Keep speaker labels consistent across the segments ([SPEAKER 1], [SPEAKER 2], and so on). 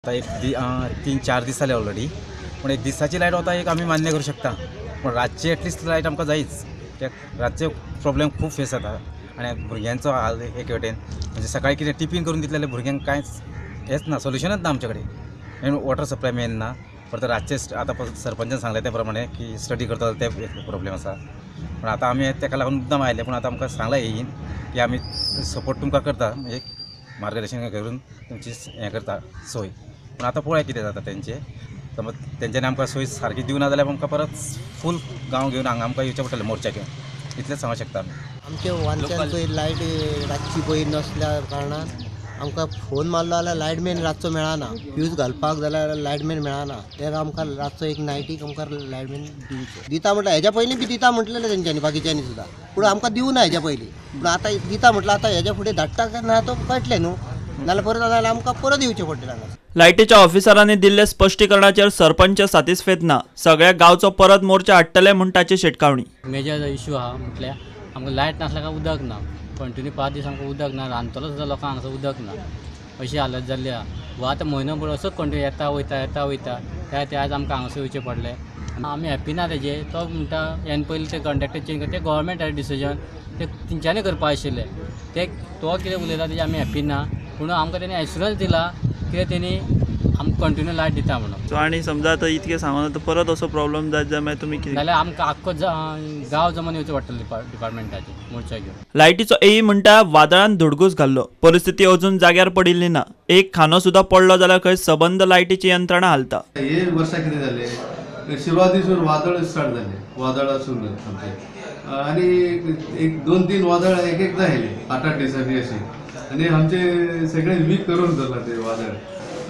[SPEAKER 1] आता एक 3-4 दीस जाले ऑलरेडी, पूण एक दिसाची लायट वता एक आमी मान्य करूं शकता, पूण रातची एटलिस्ट लायट आमकां जायच. कित्याक रातचे प्रॉब्लेम खूब फेस जाता आनी भुरग्यांचो हाल एक वटेन म्हणजे सकाळी कितें टिफीन करून दितले जाल्यार भुरग्यांक कांयच हेंच ना, सोल्युशनच ना आमचे कडेन. आनी वॉटर सप्लाय मेन ना. परत रातचे आतां सरपंचान सांगलें त्या प्रमाणे की स्टडी करता ते एक प्रॉब्लेम आसा. पूण आतां आमी तेका लागून मुद्दाम आयले, पूण आतां आमकां सांगलां येईन की आमी सपोर्ट तुमकां करता, म्हणजे मार्गदर्शन करून तुमची हें करता सोय. पूण आतां पळोवया कितें जाता तेंचें. समज तेंच्यांनी आमकां सोय सारकी दिवना जाल्यार आमकां परत फूल गांव घेवन हांगा आमकां येवचें पडटलें मोर्चा घेवन, इतलेंच सांगूंक शकता आमी.
[SPEAKER 2] आमच्या वांच्यान पळय लायट रातची पळय नसल्या कारणान आमकां फोन मारलो जाल्यार लायटमॅन रातचो मेळना, फ्यूज घालपाक जाल्यार लायटमॅन मेळना. ते आमकां रातचो एक नायटीक आमकां लायटमॅन दिवचो दिता म्हटल्यार हेज्या पयलीं बी दिता म्हटलेलें तेंच्यांनी बाकीच्यांनी सुद्दां, पूण आमकां दिवना हेज्या पयलीं. पूण आतां दिता म्हटल्यार आतां हेज्या फुडें धाडटा काय ना तो कळटलें न्हू, नाल्यार परत जाल्यार आमकां परत येवचें पडटलें हांगा.
[SPEAKER 3] लायटीच्या ऑफिसरांनी दिल्ले स्पश्टीकरणाचेर सरपंच सातिस्फेद ना. सगळ्या गांवचो परत मोर्चा हाडटले म्हूण ताची शिटकावणी.
[SPEAKER 4] मेजर इशू आहा म्हटल्यार आमकां लायट नासल्यार काय उदक ना, कंटिन्यू 5 दीस आमकां उदक ना, रांदतलो सुद्दां लोकांक हांगासर उदक ना, अशी हालत जाल्ली आहा. वा आतां म्हयनो भर असोच कंटिन्यू येता वयता येता वयता, त्या खातीर आयज आमकां हांगासर येवचें पडलें. आमी हॅप्पी ना तेजेर. तो म्हणटा हेन पयलीं ते कॉन्ट्रेक्टर चेंज कर, ते गव्हर्मेंटाचें डिसिजन ते तेंच्यांनी करपा आशिल्लें. ते तो कितें उलयता तेजेर आमी हॅप्पी ना, पूण आमकां तेणी एश्युरन्स दिला कितें तेणी आमकां कंटिन्यू लायट दिता म्हणून.
[SPEAKER 3] सो आनी समजा आतां इतकें सांगून आतां परत असो प्रॉब्लम जायत जाल्यार मागीर तुमी कितें?
[SPEAKER 4] जाल्यार आमकां आख्खो गांव जमोन येवचें पडटलें डिपार्टमेंटाचेर मोर्चा घेवन.
[SPEAKER 3] लायटीचो एई म्हणटा वादळान धुडगूस घाल्लो. परिस्थिती अजून जाग्यार पडिल्ली ना. एक खांदो सुद्दां पडलो जाल्यार खंय सबंद लायटीची यंत्रणा हालता.
[SPEAKER 5] हे वर्सा कितें जालें, सुरवातीसून वादळ स्टार्ट जालें, वादळां सुरू आमचे आनी एक 2-3 वादळ एक एकदां आयले 8-8 दिसांनी अशी, आनी आमचे सगळे वीक करून धरला ते वादळ.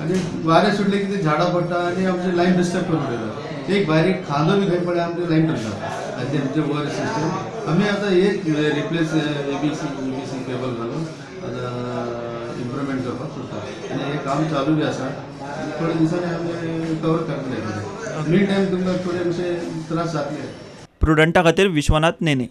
[SPEAKER 5] आनी वारें सुटलें की ते झाडां पडटा आनी आमचे लायन डिस्टर्ब करून दिता. एक बारीक खांदो बी खंय पडल्यार आमचे लायन तुटता. आनी आमचे वर सिस्टम आमी आतां एक रिप्लेस एबीसी केबल घालून आतां इम्प्रुवमेंट करपाक सोदता आनी हें काम चालू बी आसा. थोड्या दिसांनी आमी कवर करतले. मीन टायम तुमकां थोडे मातशे त्रास जातले.
[SPEAKER 3] प्रुडंटा खातीर विश्वनाथ नेने.